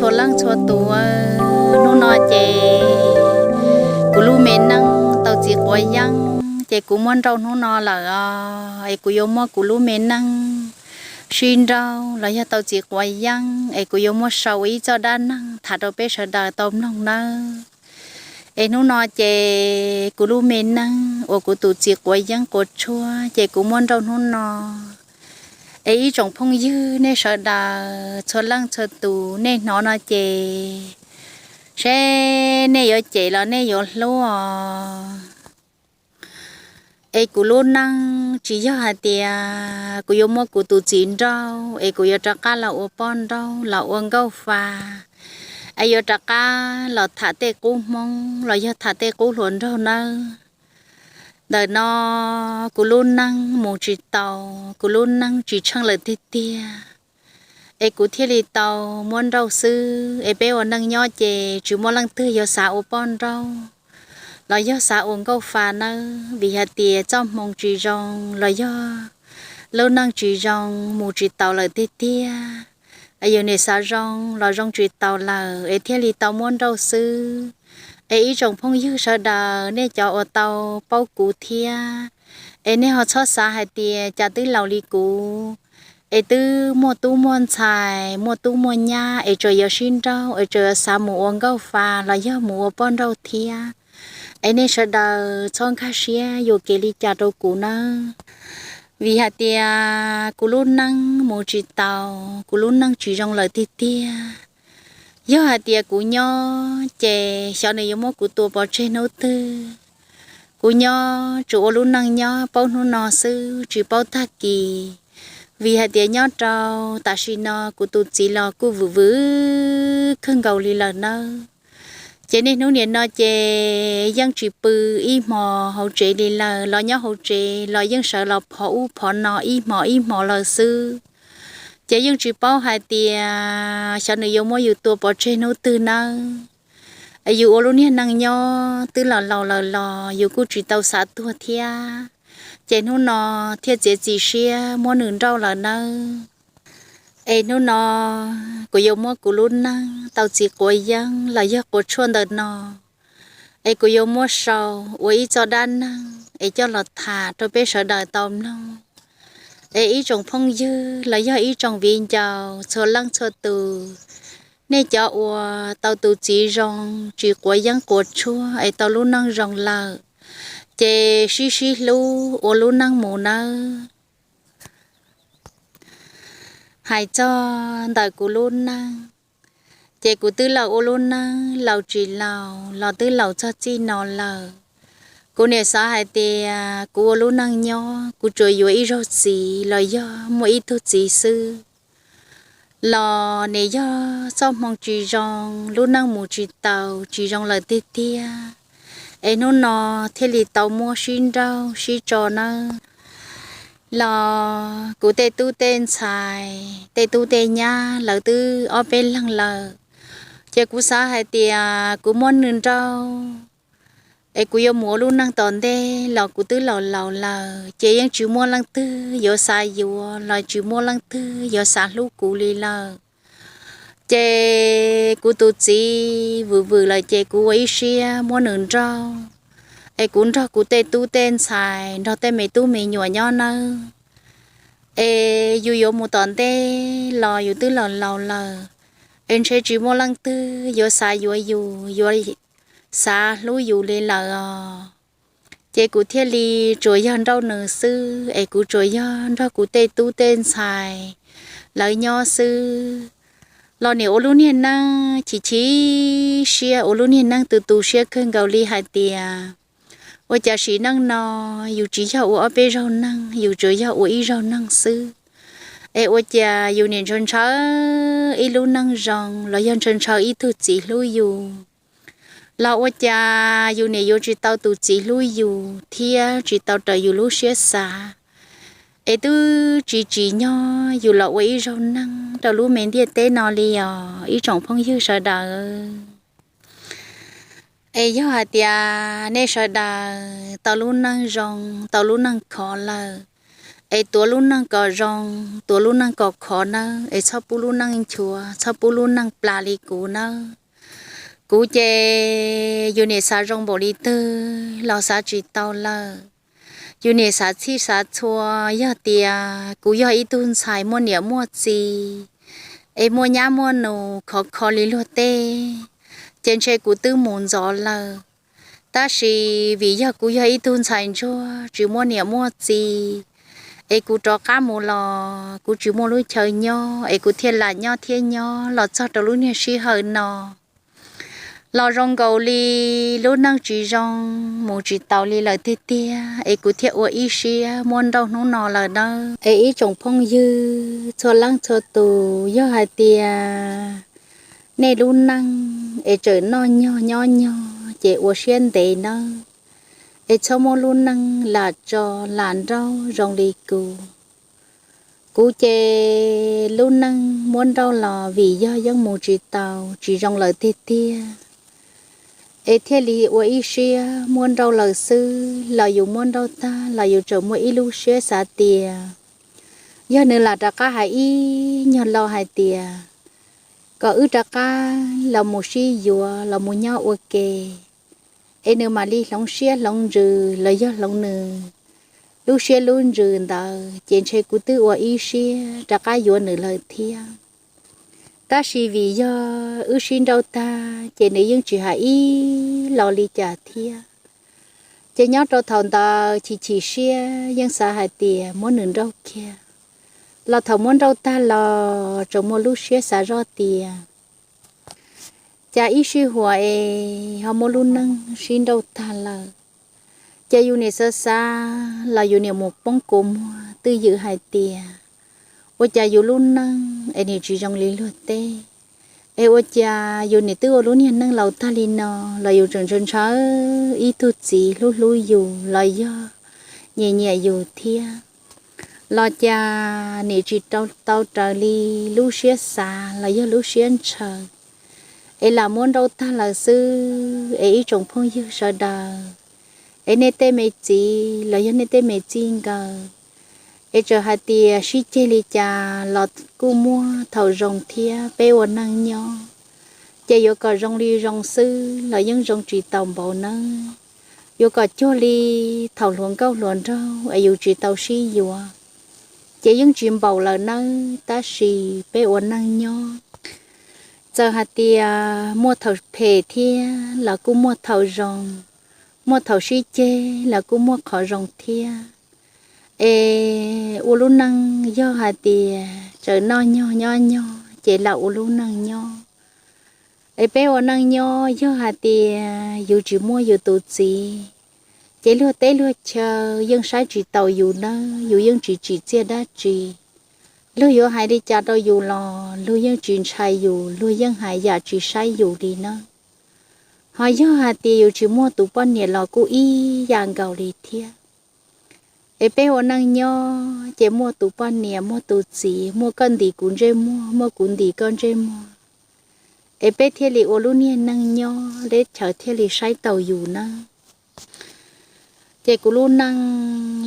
Txhua leej txhua tus, hnub no ces kuv lub me neej tau txiv quav yeeb ces kuv muab nrauj hnub no lawm os, es kuv yuav muab kuv lub me neej sib nrauj los yog tau txiv quav yeeb es kuv yuav muab sau ua ib txoj dab neeg tham rau peb sawv daws tau mloog nawb. Es hnub no ces kuv lub me neej uas kuv tus txiv quav yeeb quav tshuaj ces kuv muab nrauj hnub no. Es ib tsoom phooj ywg nej sawv daws txhua leej txhua tus nej hnov no ces seb nej yuav cem los nej yuav hlub os. Es kuv lub neej tsis yog hais tias kuv yuav muab kuv tus txiv nrauj es kuv yuav rov qab los ua poj nrauj los ua nkauj fa, es yuav rov qab los tham tej qub Hmoob los yog tham tej qub hluas nraug nawb. Ntawm no kuv lub neej mus tsis tau, kuv lub neej tsis tsheej lawm tiag tiag, es kuv thiaj li tau muab nrauj xwb. Es peb ua neej nyob ces tsis muaj leej twg yuav xav ua poj nrauj los yog xav ua nkauj fa nawb, vim hais tias txoj hmoo tsis zoo los yog lub neej tsis zoo mus tsis taus lawm tiag tiag. Yus nim xav zoo los zoo tsis taus lawm es thiaj li tau muab nrauj xwb. Es ib tsoom phooj ywg sawv daws nej cov uas tau paub kuv thiab, es nej ho txhob xav hais tias cas twb laus li kuv, es twb muaj tub muaj ntxhais muaj tub muaj nyab es tseem yuav sib nrauj es tseem yuav xav mus ua nkauj fa los yog mus ua poj nrauj thiab. Es nej sawv daws txhob nkag siab yuam kev li cas rau kuv nawb, vim hais tias kuv lub neej mus tsis taus, kuv lub neej tsis zoo lawm tiag tiag. Yog hais tias kuv nyob ces xyov nws yuav muab kuv tua pov tseg hnub twg. Kuv nyob tsuas ua lub neej nyob paub hnub no xwb tsis paub tag kis, vim hais tias nyob rau tam sim no kuv tus txiv los kuj vwm vwm kawg nkaus li lawm nawb. Ces niaj hnub nim no ces yeej tsis pw ib hmos hauv tsev li lawm, los nyob hauv tsev los yeej sawv los phov ub phov no ib hmos ib hmos lawm xwb. Ces yeej tsis paub hais tias xyov nws yuav muab yus tua pov tseg hnub twg nawb. Yus ua lub niag neej nyob twb los laus lawm los yus kuj tsis tau xav tuag thiab, ces hnub no thiaj txiav txim siab muab nws nrauj lawm nawb. Es hnub no kuv yuav muab kuv lub neej tau txiv quav yeeb los yog quav tshuaj ntawm no, es kuv yuav muab sau ua ib txoj dab neeg es coj los tham rau peb sawv daws tau mloog. Es ib tsoom phooj ywg los yog ib tsoom viv ncaus txhua leej txhua tus, nej cov uas tau tus txiv zoo tsis quav yeeb quav tshuaj es tau lub neej zoo lawm, ces sib sib hlub ua lub neej mus nawb. Hais txog ntawm kuv lub neej, ces kuv twb laus ua lub neej laus tsis laus los twb laus txog txij no lawm. Kuv nim xav hais tias kuv ua lub neej nyob kuv tsuas yuav ib zaug txiv los yog muaj ib tug txiv xwb, los nim yog txoj hmoo tsis zoo, lub neej mus tsis taus tsis zoo lawm tiag tiag, es hnub no thiaj li tau muab sib nrauj sib tso nawb. Los kuv tej tub tej ntxhais tej tub tej nyab lawv twb ob peb leeg lawm, ces kuv xav hais tias kuv muab nws nrauj es kuv yuav mus ua lub neej tom ntej los kuv twb laus laus lawm ces yeej tsis muaj leej twg yuav xav yuav los tsis muaj leej twg yuav xav hlub kuv li lawm. Ces kuv tus txiv vwm vwm lawm ces kuv ua ib siab muab nws nrauj, es kuv nrog kuv tej tub tej ntxhais nrog tej me tub me nyuam nyob nawb. Es yus yuav mus tom ntej los yus twb laus laus lawm, es ntshe tsis muaj leej twg yuav xav yuav yus, yuav xav hlub yus li lawm os. Ces kuv thiaj li tsuas yog nrauj nws xwb, es kuv tsuas yog nrog kuv tej tub tej ntxhais lawv nyob xwb. Los nim ua lub niag neej chim chim siab, ua lub niag neej tu tu siab kawg nkaus li hais tias ua cas sim neej no yus tsis yog ua ob peb zaug neeg, yus tsuas yog ua ib zaug neeg xwb, es ua cas yus nim ntshaw ntshaw ib lub neej zoo los yog ntshaw ntshaw ib tug txiv hlub yus, los ua cas yus nim yuav tsis tau tus txiv hlub yus thiab tsis tau raws yus lub siab xav, es twb tsis tsim nyog yus los ua ib zaug neeg rau lub me ntiaj teb no li os ib tsoom phooj ywg sawv daws. Es yog hais tias nej sawv daws tau lub neej zoo tau lub neej khov lawm, es tuav lub neej kom zoo, tuav lub neej kom khov nawb, es txhob pub lub neej nchuav, txhob pub lub neej plam li kuv nawb. Kuv ces yus niam xav zoo npaum li twg los xav tsis tau lawm. Yus niam xav txhij xav txhua, yog tias kuv yog ib tug ntxhais muaj niam muaj txiv, es muaj nyab muaj nus khov kho li luag tej, ces ntshe kuv twb mus ntxov lawm. Tab sis vim yog kuv yog ib tug ntxhais ntsuag tsis muaj niam muaj txiv, es kuv rov qab mus los kuv tsis muaj lub chaw nyob, es kuv thiaj lam nyob thiab nyob los txog rau lub niag sij hawm no. Los zoo nkaus li lub neej tsis zoo, mus tsis taus li lawm tiag tiag, es kuv thiaj ua ib siab muab nrauj hnub no lawm nawb. Es ib tsoom phooj ywg txhua leej txhua tus, yog hais tias nej lub neej es tseem noj nyog nyob nyog ces ua siab ntev nawb, es txhob muab lub neej lam tso lam nrauj zoo li kuv. Kuv ces lub neej muab nrauj los vim yog yeej mus tsis taus tsis zoo lawm tiag tiag, es thiaj li ua ib siab muab nrauj lawm xwb. Los yus muab nrauj tag los yus tseem muaj ib lub siab xav tias yog nws lam rov qab hais ib nyuag lo hais tias kom wb rov qab los mus sib yuav los mus nyob ua ke, es nws mam li hloov siab hloov ntsws los yog hloov nws lub siab lub ntsws ntawd, ces ntshe kuv twb ua ib siab rov qab yuav nws lawm thiab. Tab sis vim yog wb sib nrauj tag ces nws yeej tsis hais ib lo li cas thiab. Ces nyob rau thaum ntawd chim chim siab yeej xav hais tias muab nws nrauj kiag, los thaum muab nrauj tag los tseem muaj lub siab xav zoj tias cas ib sij huam es ho muab lub neej sib nrauj tag lawm. Ces yus niam xav xav los yus niam mus poob kua muag twj ywm hais tias ua cas yus lub neej es nws tsis zoo li luag tej, es ua cas yus niam twb ua lub niag neej laus tag li no los yus tseem ntshaw ntshaw ib tug txiv hlub hlub yus los yog nyiam nyiam yus thiab. Los cas nws tsis tau raws li lub siab xav los yog lub siab ntshaw, es lam muab nrauj tag lawm xwb. Es ib tsoom phooj ywg sawv daws, es nej tej me txiv los yog nej tej me txij nkawm, es txawm hais tias sib ceg li cas los kuj muaj thaum zoo thiab. Peb ua neej nyob ces yuav kom zoo li zoo xwb los yeej zoo tsis tau npaum nawb. Yuav kom cuag li thaum hluas nkauj hluas nraug es yus tsis tau sib yuav ces yeej tsis npaum lawm nawb. Tab sis peb ua neej nyob, txawm hais tias muaj thaum phem thiab los kuj muaj thaum zoo, muaj thaum sib ceg los kuj muaj qhov zoo thiab. Es ua lub neej yog hais tias tseem noj nyog nyob nyog ces lam ua lub neej nyob. Es peb ua neej nyob yog hais tias yus tsis muaj yus tus txiv, ces luag teb luag chaw yeej saib tsis taus yus nawb, yus yeej tsis tsim txiaj dab tsi. Luag yuav hais li cas rau yus los luag yeej tsis ntshai yus, luag yeej hais yam tsis saib yus li nawb. Ho yog hais tias yus tsis muaj tus poj niam los kuj ib yam nkaus li thiab. Es peb ua neej nyob ces muaj tus poj niam muaj tus txiv, muaj koj ntim kuv ntsej muag, muaj kuv ntim koj ntsej muag, es peb thiaj li ua lub niag neej nyob, teb chaws thiaj li saib taus yus nawb. Ces kuv lub neej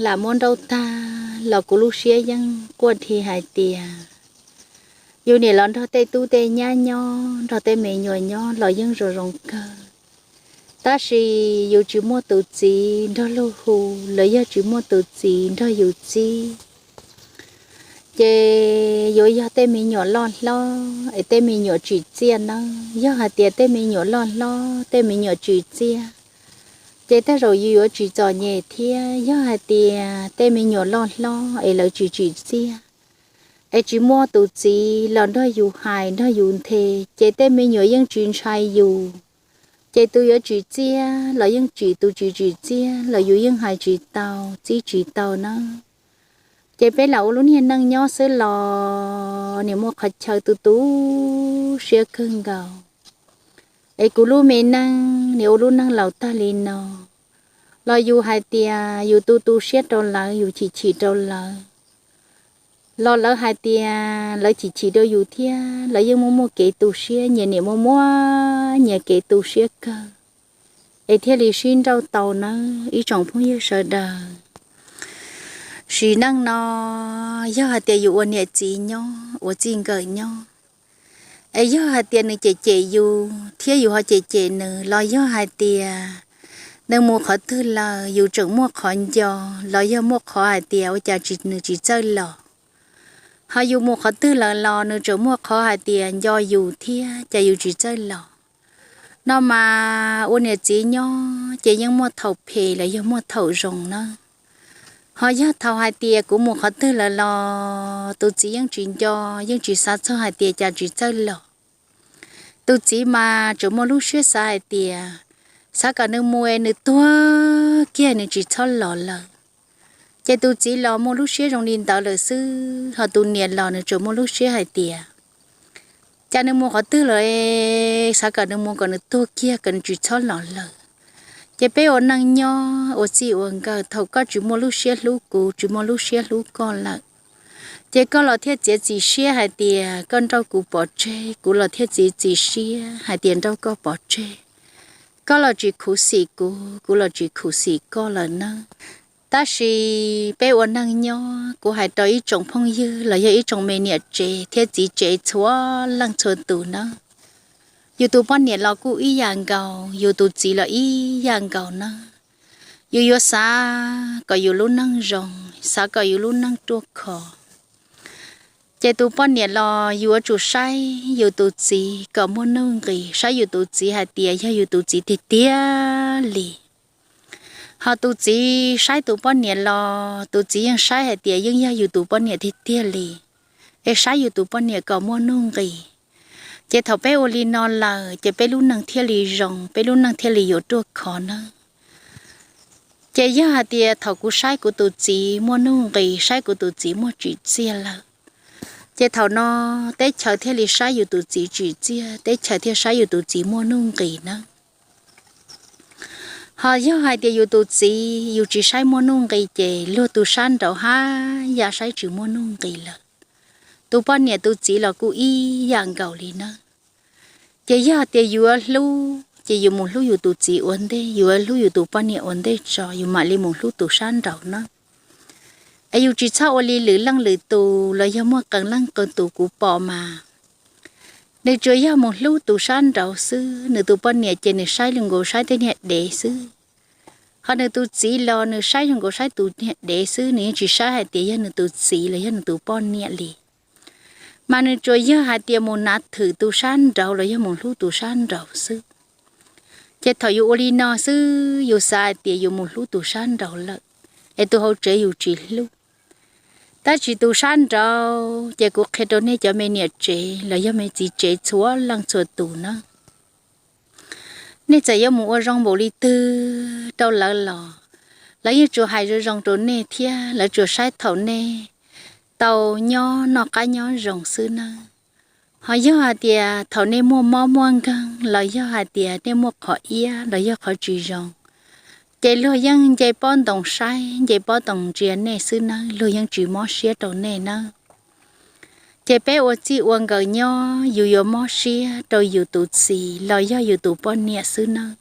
lam muab nrauj tag los kuv lub siab yeej quaj dhi hais tias yus niam los nrog tej tub tej nyab nyob, nrog tej me nyuam nyob los yeej zoo zoo kawg. Tab sis yus tsis muaj tus txiv nrog luag hu, los yog tsis muaj tus txiv nrog yus txib, ces yuav yog tej me nyuam loj hlob es tej me nyuam tsim txiaj nawb. Yog hais tias tej me nyuam loj hlob tej me nyuam tsim txiaj, ces tej zaum yus yuav tsis txom nyem thiab. Yog hais tias tej me nyuam loj hlob es lawv tsis tsim txiaj, es tsis muaj tus txiv los nrog yus hais nrog yus nthe, ces tej me nyuam yeej tsis ntshai yus. Ces tus yuav tsim txiaj los yeej tsim, tus tsis tsim txiaj los yus yeej hais tsis tau txib tsis tau nawb. Ces peb lam ua lub niag neej nyob xwb los nim muaj qhov chaw tu tu siab kawg nkaus. Es kuv lub me neej nim ua lub neej laus tag li no, los yus hais tias yus tu tu siab rau lawv, yus chim chim rau lawv, los lawv hais tias lawv chim chim rau yus thiab, lawv yeej muaj muaj kev tu siab, nyias nim muaj muaj nyias kev tu siab kawg, es thiaj li sib nrauj tau nawb ib tsoom phooj ywg sawv daws. Sim neej no yog hais tias yus ua niam txiv nyob ua txij nkawm nyob, es yog hais tias nws cem cem yus thiab yus ho cem cem nws, los yog hais tias nws mus qhov twg lawm yus tseem muaj qhov nco, los yog muaj qhov hais tias ua cas tsis, nws tsis txawj los, ho yus mus qhov twg lawm los nws tseem muaj qhov hais tias nco yus thiab cas yus tsis txawj los. No mas ua niam txiv nyob ces yeej muaj thaum phem los yog muaj thaum zoo na. Ho yog thaum hais tias kuv mus qhov twg lawm los tus txiv yeej tsis nco, yeej tsis xav txog hais tias cas tsis txawj los. Tus txiv mas tseem muaj lub siab xav hais tias xav kom nws mus es nws tuag kiag nws tsis txhob los lawm. Ces tus txiv los muaj lub siab zoo li ntawd lawm xwb, ho tus niam los nws tseem muaj lub siab hais tias cas nws mus qhov twg lawm, xav kom nws mus kom nws tuag kiag kom nws tsis txhob los lawm. Ces peb ua neej nyob ua txij ua nkawm, thaum koj tsis muaj lub siab hlub kuv, tsis muaj lub siab hlub koj lawm, ces koj los thiaj txiav txim siab hais tias koj nrauj kuv pov tseg, kuv los thiaj txiav txim siab hais tias nrauj koj pov tseg. Koj los tsis khuv xim kuv, kuv los tsis khuv xim koj lawm na. Tab sis peb ua neej nyob, kuv hais rau ib tsoom phooj ywg los yog ib tsoom me niam tsev thiab txiv tsev txhua leej txhua tus na, yus tus poj niam los kuj ib yam nkaus, yus tus txiv los ib yam nkaus na. Yus yuav xav kom yus lub neej zoo, xav kom yus lub neej ruaj khov, ces tus poj niam los yuav tsum saib yus tus txiv kom muaj nuj nqis, saib yus tus txiv hais tias yog yus tus txiv tiag tiag li. Ho tus txiv saib tus poj niam los tus txiv yeej saib hais tias yeej yog yus tus poj niam tiag tiag li, es saib yus tus poj niam kom muaj nuj nqis. Ces thaum peb ua li no lawm ces peb lub neej thiaj li zoo, peb lub neej thiaj li yuav ruaj khov na. Ces yog hais tias thaum kuv saib kuv tus txiv muaj nuj nqis, saib kuv tus txiv muaj tsim txiaj lawm, ces thaum no teb chaws thiaj li saib yus tus txiv tsim txiaj, teb chaws thiaj saib yus tus txiv muaj nuj nqis na. Ho yog hais tias yus tus txiv yus tsis saib muaj nuj nqis ces luag tus sab nraud haj yam saib tsis muaj nuj nqis lawm. Tus poj niam tus txiv los kuj ib yam nkaus li na. Ces yog hais tias yuav hlub ces yus mus hlub yus tus txiv ua ntej, yuav hlub yus tus poj niam ua ntej tso, yus mam li mus hlub tus sab nraud na. Es yus tsis txhob ua li lwm leej lwm tus los yog muaj qee leej qee tus kuv pom mas nws tsuas yog mus hlub tus sab nraud xwb, nws tus poj niam ces nws saib li nkaus saib tej niag dev xwb. Ho nws tus txiv los nws saib li nkaus saib tus niag dev xwb, nws yeej tsis saib hais tias yog nws tus txiv los yog nws tus poj niam li. Mas nws tsuas yog hais tias mus nav thwm tus sab nraud los yog mus hlub tus sab nraud xwb. Ces thaum yus ua li no xwb yus xav hais tias yus mus hlub tus sab nraud lawm, es tus hauv tsev yus tsis hlub. Tab sis tus sab nraud ces kuv qhia rau nej cov me niam tsev los yog me txiv tsev txhua leej txhua tus na, nej txawm yuav mus ua zoo npaum li twg rau lawv los lawv yeej tsuas hais zoo zoo rau nej thiab lawv tsuas saib thaum nej tau nyob noj qab nyob zoo xwb nawb. Ho yog hais tias thaum nej muaj mob muaj nkeeg los yog hais tias nej muaj qhov iab los yog qhov tsis zoo, ces luag yeej nce pob ntoos saib nce pob ntoos ntsia nej xwb nawb, luag yeej tsis mob siab rau nej nawb. Ces peb ua txij ua nkawm nyob yus yuav mob siab rau yus tus txiv los yog yus tus poj niam xwb nawb.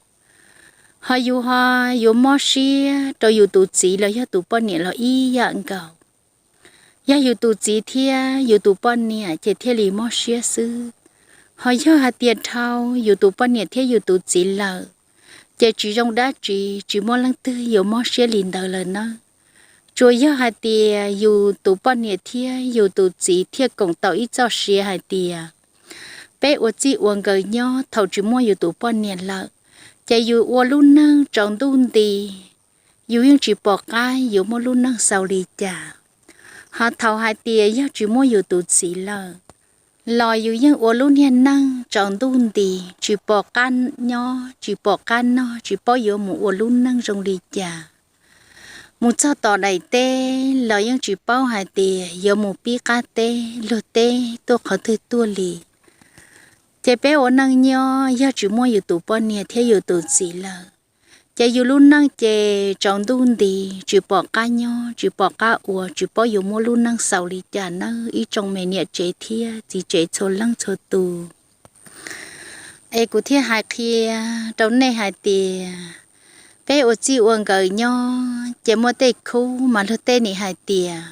Ho yus ho yuav mob siab rau yus tus txiv los yog tus poj niam los ib yam nkaus. Yog yus tus txiv thiab yus tus poj niam ces thiaj li mob siab xwb. Ho yog hais tias dhau yus tus poj niam thiab yus tus txiv lawm, ces tsis zoo dab tsi, tsis muaj leej twg yuav mob siab li ntawd lawm nawb. Tsuas yog hais tias yus tus poj niam thiab yus tus txiv thiaj koom tau ib txoj sia hais tias peb ua txij ua nkawm nyob thaum tsis muaj yus tus poj niam lawm, ces yus ua lub neej tsaus ntuj nti, yus yeej tsis pom qab yuav muaj lub neej xaus li cas. Ho thaum hais tias yog tsis muaj yus tus txiv lawm, los yus yeej ua lub niag neej tsaus ntuj nti, tsis pom qab nyob, tsis pom qab noj, tsis paub yuav mus ua lub neej zoo li cas. Mus txog tom daim teb los yeej tsis paub hais tias yuav mus pib qab teb luag teb tuaj qhov twg tuaj li. Ces peb ua neej nyob yog tsis muaj yus tus poj niam thiab yus tus txiv lawm, ces yus lub neej ces tsaus ntuj nti, tsis pom qab nyob, tsis pom qab ua, tsis paub yuav muaj lub neej xaus li cas nawb ib tsoom me niam tsev thiab txiv tsev txhua leej txhua tus. Es kuv thiaj hais qhia rau nej hais tias Peb ua txij ua nkawm nyob ces muaj tej khub mas luag tej nim hais tias,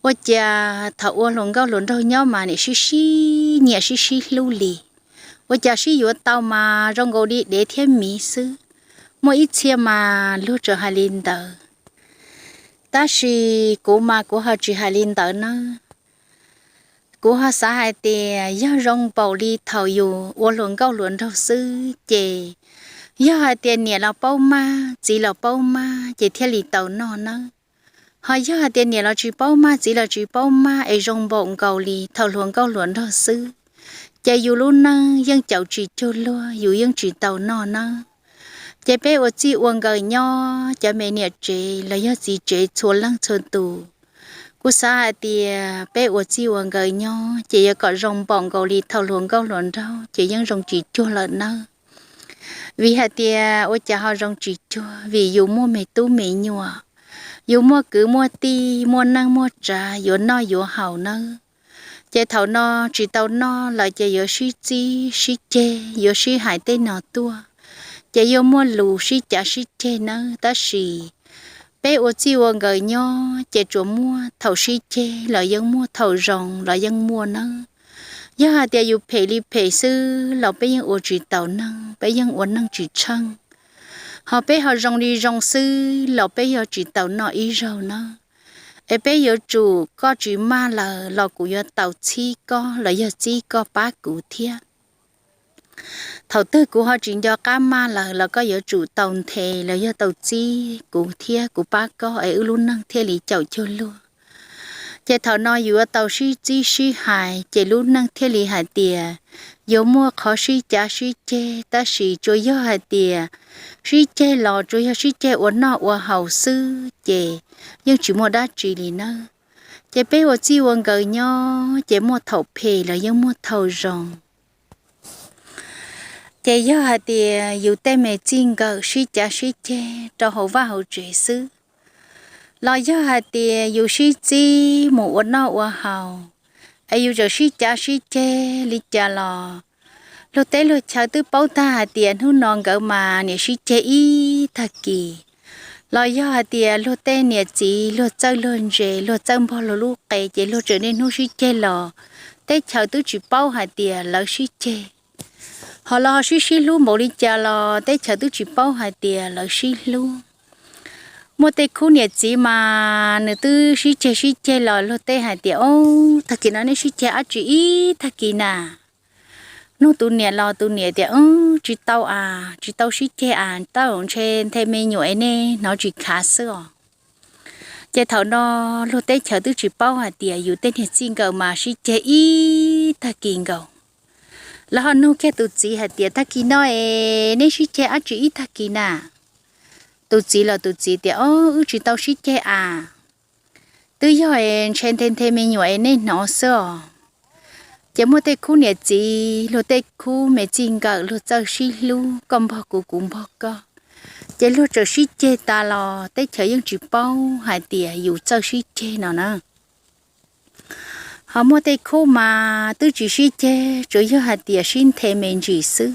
ua cas thaum ua hluas nkauj hluas nraug nyob mas nim sib sib nyiam sib sib hlub li, ua cas sib yuav tau mas zoo nkaus li dev thiab miv xwb. Muaj ib txhia mas luag tseem hais li ntawd, tab sis kuv mas kuv ho tsis hais li ntawd nawb. Kuv ho xav hais tias yog zoo npaum li thaum yus ua hluas nkauj hluas nraug xwb ces yog hais tias niam los paub maj txiv los paub maj ces thiaj li tau noj nawb. Ho yog hais tias niam los tsis paub maj txiv los tsis paub maj es zoo npaum nkaus li thaum hluas nkauj hluas nraug xwb, ces yus lub neej yeej caum tsis cuag luag, yus yeej tsis tau noj nawb. Ces peb ua txij ua nkawm nyob cov me niam tsev los yog txiv tsev txhua leej txhua tus, kuv xav hais tias peb ua txij ua nkawm nyob ces yuav kom zoo npaum nkaus li thaum hluas nkauj hluas nraug ces yeej zoo tsis cuag lawm nawb. Vim hais tias ua cas ho zoo tsis cuag, vim yus muaj me tub me nyuam, yus muaj kwv muaj tij, muaj neej muaj tsav yuav noj yuav haus nawb. Ces thaum no tsis tau noj lawm ces yuav sib txib sib ceg, yuav sib hais tej no tuaj, ces yuav muaj lus sib cav sib ceg nawb. Tab sis peb ua txij ua nkawm nyob ces tsuas muaj thaum sib ceg los yeej muaj, thaum zoo los yeej muaj nawb. Yog hais tias yus phem li phem xwb los peb yeej ua tsis tau neeg, peb yeej ua neeg tsis tsheej. Ho peb ho zoo li zoo xwb los peb yuav tsis tau noj ib zaug nawb. Es peb yuav tsum, koj tsis maj lawm los kuv yuav tau txhib koj los yog txib koj pab kuv thiab. Thaum twg kuv ho tsis nco qab maj lawm los koj yuav tsum tau nthe los yog tau txib kuv thiab kuv pab koj es wb lub neej thiaj li caum cuag luag. Ces thaum no yus yuav tau sib txib sib hais ces lub neej thiaj li hais tias yuav muaj qhov sib cav sib ceg, tab sis tsuas yog hais tias sib ceg los tsuas yog sib ceg ua noj ua haus xwb ces yeej tsis muaj dab tsi li nawb. Ces peb ua txij ua nkawm nyob ces muaj thaum phem los yeej muaj thaum zoo. Ces yog hais tias yus tej me txij nkawm sib cav sib ceg rau hauv vaj hauv tsev xwb, los yog hais tias yus sib txib mus ua noj ua haus, es yus txawm sib cav sib ceg li cas los luag teb luag chaw twb paub tag hais tias hnub no nkawd mas niam sib ceg ib tag kis. Los yog hais tias luag tej niam txiv luag txawj luag ntse, luag txawj npog luag lub qe ces luag tseem niaj hnub sib ceg los teb chaws twb tsis paub hais tias lawv sib ceg. Ho los sib sib hlub npaum li cas los teb chaws twb tsis paub hais tias lawv sib hlub. Muaj tej khub niam txiv mas nws twb sib ceg sib ceg los luag tej hais tias, Ob, tag kis no nej sib ceg dab tsi ib tag kis na? Nug tus niam los tus niam tias, Tsis tau as, tsis tau sib ceg as, tau ntshe nthe me nyuam es nej hnov tsis khav xwb os. Ces thaum no luag teb chaws twb tsis paub hais tias yus tej niag txij nkawm mas sib ceg ib tag kis nkaus. Lawv ho nug kiag tus txiv hais tias, Tag kis no es neb sib ceg dab tsi ib tag kis na? Tus txiv los tus txiv tias, Ob, wb tsis tau sib ceg as, twb yog es ntshe nthe nthe me nyuam es nej hnov xwb os. Ces muaj tej khub niam txiv, luag tej khub me txij nkawm luag txawj sib hlub, koj npog kuv kuv npog koj, ces luag txawm sib ceg tas los teb chaws yeej tsis paub hais tias yus txawj sib ceg no na. Ho muaj tej khub mas twb tsis sib ceg, tsuas yog hais tias sib nthe me ntsis xwb,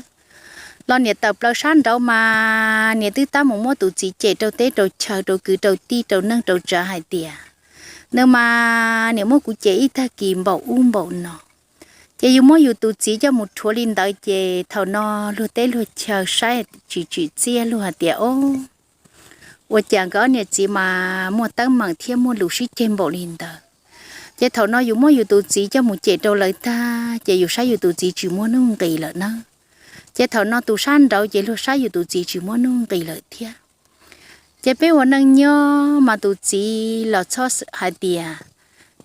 los niam tawm plaws sab nraud mas niam twb tab mus muab tus txiv cem rau teb rau chaw, rau kwv rau tij, rau neej rau tsav hais tias, Nws mas niam muab kuv cem ib tag kis npaum ub npaum no. Ces yus muab yus tus txiv coj mus rhuav li ntawd ces thaum no luag teb luag chaw saib tsis tsim txiaj, luag hais tias, Ob, ua cas nkawd ob niam txiv mas muaj teeb meem thiab muaj lus sib ceg npaum li ntawd? Ces thaum no yus muab yus tus txiv coj mus cem rau lawv tag ces yus saib yus tus txiv tsis muaj nuj nqis lawm na. Ces thaum no tus sab nraud ces luag saib yus tus txiv tsis muaj nuj nqis lawm thiab. Ces peb ua neej nyob mas tus txiv los txhob hais tias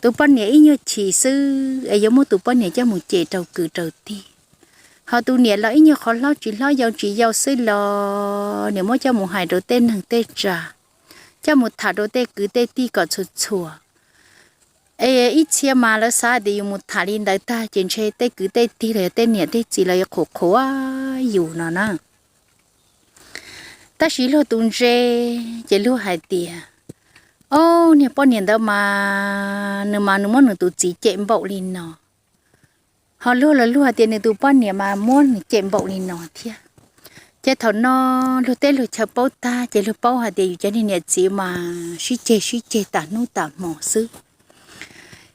tus poj niam ib nyuag chim xwb es yuav muab tus poj niam coj mus cem rau kwv rau tij. Ho tus niam los ib nyuag qhov hlob tsis hlob yau tsis yau xwb los niam muab coj mus hais rau tej neeg tej tsav, coj mus tham rau tej kwv tej tij kom txhua txhua. Es ib txhia mas lawv xav tias yus mus tham li ntawd tag ces ntshe tej kwv tej tij los yog tej niam tej txiv los yuav qhuas qhuas yus no na. Tab sis luag tus ntse ces luag hais tias, Ob, niag poj niam ntawd mas nws mas nws muab nws tus txiv cem npaum li no. Ho luag los luag hais tias nws tus poj niam mas muab nws cem npaum li no thiab. Ces thaum no luag tej luag chaw paub tag ces luag paub hais tias yus cov niag niam txiv mas sib ceg sib ceg tas hnub tas hmo xwb.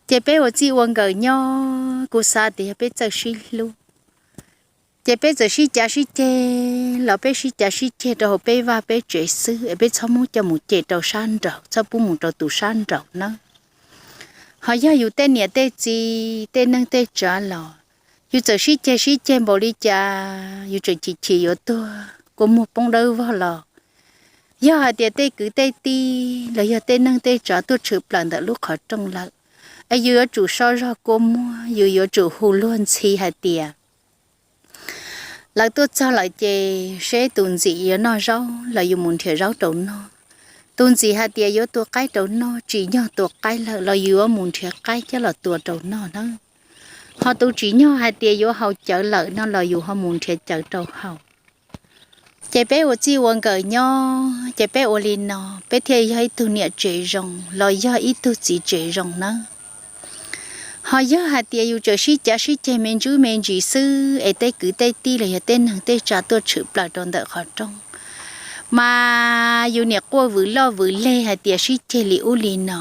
Ces peb ua txij ua nkawm nyob kuv xav tias yog peb txawj sib hlub, ces peb txawm sib cav sib ceg los peb sib cav sib ceg rau hauv peb vaj peb tsev xwb es peb txhob muab coj mus cem rau sab nraud, txhob pub mus rau tus sab nraud nawb. Ho yog yus tej niam tej txiv tej neej tej tsav los yus txawm sib ceg sib ceg npaum li cas yus tseem chim chim yuav tuag kua muag poob dawb vog los, yog hais tias tej kwv tej tij los yog tej neej tej tsav tuaj tshwm plaws ntawm lub qhov rooj lawm, es yus yuav tsum so zog kua muag, yus yuav tsum hu luag ntxhi hais tias lawv tuaj txog lawm ces seb tus ntxim yuav noj zaub los yus mus nrhiav zaub rau noj. Tus ntxim hais tias yuav tua qaib rau noj, tsim nyog tua qaib lawm los yus yuav mus nrhiav qaib coj los tua rau noj nawb. Ho tus tsim nyog hais tias yuav haus cawv lawm no los yus ho mus nrhiav cawv rau haus. Ces peb ua txij ua nkawm nyob ces peb ua li no, peb thiaj yog ib tug niam tsev zoo los yog ib tug txiv tsev zoo nawb. Ho yog hais tias yus tseem sib cav sib ceg me ntsis me ntsis xwb es tej kwv tej tij los yog tej neeg tej tsav tuaj tshwm plaws rau ntawm qhov rooj, mas yus niam quaj vwm loj vwm leg hais tias sib ceg li ub li no,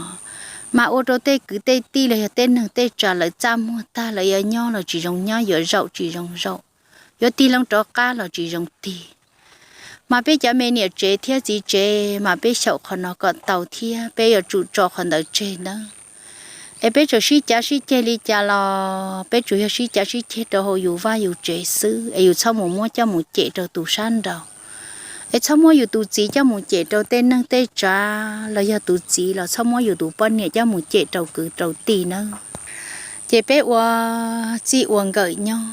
mas ua rau tej kwv tej tij los yog tej neeg tej tsav lawv txaj muag tag, lawv yuav nyob los tsis zoo nyob, yuav zaum tsis zoo zaum, yuav tig loo rov qab los tsis zoo tig. Mas peb cov me niam tsev thiab txiv tsev mas peb xyaum qhov no kom tau thiab peb yuav tsum tso qhov ntawd tseg nawb. Es peb tseem sib cav sib ceg li cas los peb tsuas yog sib cav sib ceg rau hauv yus vaj yus tsev xwb es yus txhob mus muab coj mus cem rau tus sab nraud. Es txhob muab yus tus txiv coj mus cem rau tej neeg tej tsav los yog tus txiv los txhob muab yus tus poj niam coj mus cem rau kwv rau tij nawb. Ces peb ua txij ua nkawm nyob,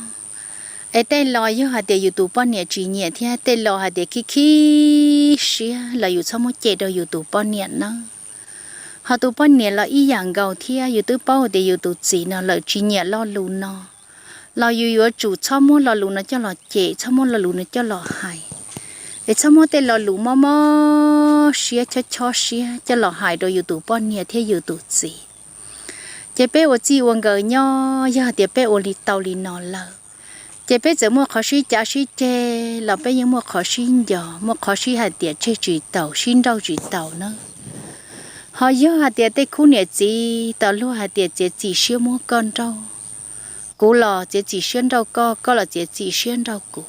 es tej lo yog hais tias yus tus poj niam tsis nyiam thiab tej lo hais tias khib khib siab los yus txhob muab cem rau yus tus poj niam nawb. Ho tus poj niam los ib yam nkaus thiab, yus twb paub hais tias yus tus txiv no lawm tsis nyiam lo lus no, los yus yuav tsum txhob muab lo lus no coj los cem, txhob muab lo lus no coj los hais. Es txhob muab tej lo lus mob mob siab chob chob siab coj los hais rau yus tus poj niam thiab yus tus txiv. Ces peb ua txij ua nkawm nyob, yog hais tias peb ua li tau li no lawm, ces peb txawm muaj qhov sib cav sib ceg los peb yeej muaj qhov sib nco, muaj qhov sib hais tias tseg tsis taus, sib nrauj tsis taus nawb. Ho yog hais tias tej khub niam txiv tau luag hais tias txiav txim siab muab koj nrauj, kuv los txiav txim siab nrauj koj, koj los txiav txim siab nrauj kuv.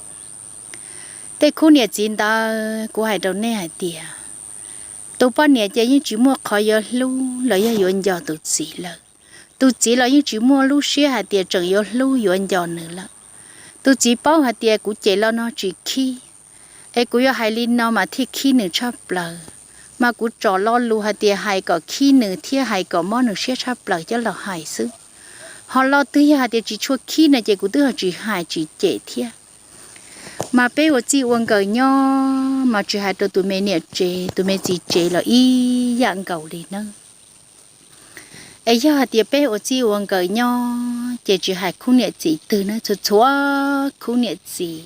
Tej khub niam txiv ntawd kuv hais rau nej hais tias, tus poj niam ces yeej tsis muaj qhov yuav hlub los yog yuav nco tus txiv lawm. Tus txiv los yeej tsis muaj lub siab hais tias tseem yuav hlub yuav nco nws lawm. Tus txiv paub hais tias kuv cem lo no tsis khib, es kuv yuav hais li no mas thiaj khib nws tshaj plaws, mas kuv tsom lo lus hais tias hais kom khib nws thiab hais kom mob nws siab tshaj plaws coj los hais xwb. Ho lo twg yog hais tias tsis tshua khib no ces kuv twb ho tsis hais tsis cem thiab. Mas peb ua txij ua nkawm nyob mas tsis hais rau tus me niam tsev tus me txiv tsev los ib yam nkaus li nawb. Es yog hais tias peb ua txij ua nkawm nyob ces tsis hais khub niam txiv twg na, txhua txhua khub niam txiv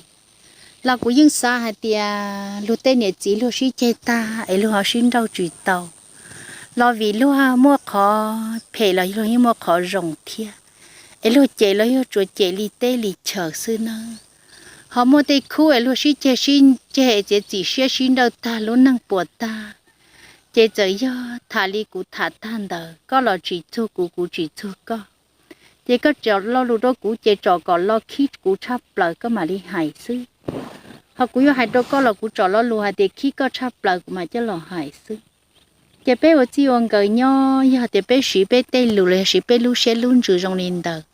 los kuv yeej xav hais tias luag tej niam txiv luag sib ceg tag es luag ho sib nrauj tsis tau, los vim luag muaj qhov phem los luag yeej muaj qhov zoo thiab, es luag cem los yog tsuas cem li teb li chaw xwb nawb. Ho muaj tej khub es luag sib ceg sib ceg es txiav txim siab sib nrauj tag lub neej puas tag, ces txawm yog tham li kuv tham tag ntawd, koj los tsis txuag kuv, kuv tsis txuag koj, ces koj tsom lo lus rau kuv ces tsom kom lo khib kuv tshaj plaws koj mam li hais xwb. Ho kuv yuav hais rau koj los kuv tsom lo lus hais tias khib koj tshaj plaws kuv mam coj los hais xwb. Ces peb ua txij ua nkawm nyob, yog tias peb siv peb tej lus los yog siv peb lub siab lub ntsws zoo li ntawd,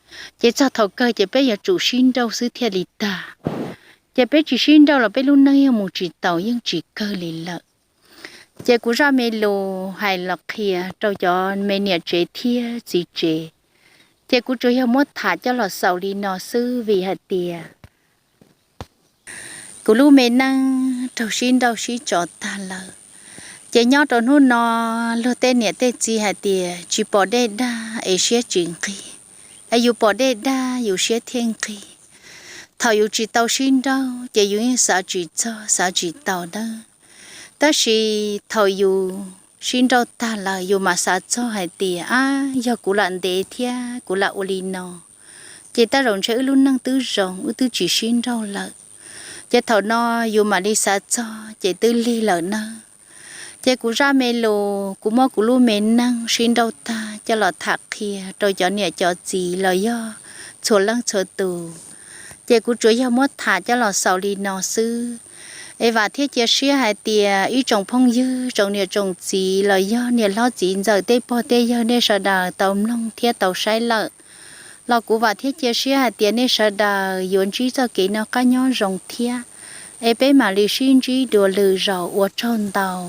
ces txog thaum kawg ces peb yuav tsum sib nrauj xwb thiaj li tag. Ces peb tsis sib nrauj los peb lub neej yog mus tsis taus yeej tsis kawg li lawm. Ces kuv zaj me lus hais los qhia rau cov me niam tsev thiab txiv tsev, ces kuv tsuas yog muab tham coj los xaus li no xwb vim hais tias kuv lub me neej raug sib nrauj sib tso tag lawm. Ces nyob rau hnub no, luag tej niam tej txiv hais tias tsis pom dej dag es siab tsis nqig, es yus pom dej dag yus siab thiaj nqig. Thaum yus tsis tau sib nrauj ces yus yeej xav tsis txog xav tsis tau nawb. Tab sis thaum yus sib nrauj tag lawm yus mam xav txog hais tias, ab, yog kuv lam ntev thiab kuv lam ua li no, ces tej zaum ntshe wb lub neej twb zoo, wb twb tsis sib nrauj lawm. Ces thaum no yus mam li xav txog ces twb lig lawm nawb. Ces kuv zaj me lus kuv muab kuv lub me neej sib nrauj tag coj los tham qhia rau cov niam cov txiv los yog txhua leej txhua tus. Ces kuv tsuas yog muab tham coj los xaus li no xwb. Es vam thiab cia siab hais tias ib tsoom phooj ywg, tsoom niam tsoom txiv los yog niam hlob txiv ntxawm tej pog tej yawg nej sawv daws tau mloog thiab tau saib lawm, los kuv vam thiab cia siab hais tias nej sawv daws yuav ntsib txoj kev noj qab nyob zoo thiab. Es peb mam li sib ntsib dua lwm zaus, ua tsaug ntau.